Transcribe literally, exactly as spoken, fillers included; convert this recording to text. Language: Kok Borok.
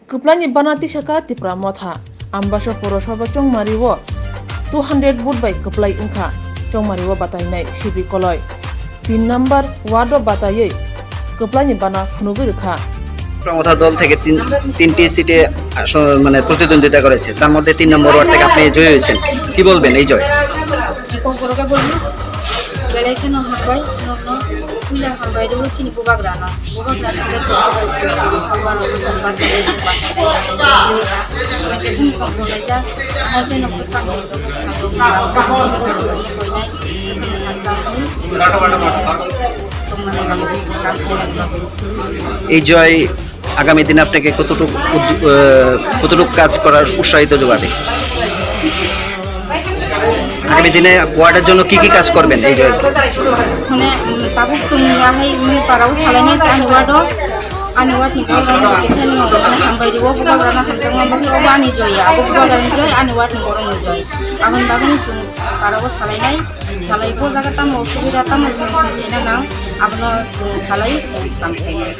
Kwplaini bana tisaka Tipra Motha, Ambasa Porosoba Chongmario two hundred vote bai kwplai wngkha, Chongmario batainai Sibi Koloi. Tin number ward o bataiwi kwplaini bana phunugwi rwkha. Pramatha দল থেকে তিন তিনটি সিটে আসন মানে প্রতিদ্বন্দ্বিতা করেছে, তার মধ্যে তিন নম্বর ওয়ার্ড থেকে আপনি জয়ী হয়েছেন, কি বলবেন এই জয়? Kok boroke bolu, belai kheno hambai, nokno puila hambai rw chini bubagrano. Bubagrano le to sobar rok basa rw basa rw. Kok bolai ja, hase nok bwskang ni rok sa rw. এই জয় আগামী দিনে আপনাকে কতটুকু উদ্য- আহ, কতটুকু কাজ করার উৎসাহিত যোগাবে? আগামী দিনে ওয়ার্ডের জন্য কি কি কাজ করবেন এই যে? Hone, mm, tabuk chwng ya hai, mm, parao salainai ta ani ward o, ani ward ni borok rok no khe no mane hambai rwo, bubagrano hamjakma bagwi obo ani joy ya, abo bubagrani joy, ani ward ni borok ni joy. Aboni bagwi chwng parao salainai, salai bo jaga tamo subida tamo chwng khaina nang, abono chwng salai kam khainai.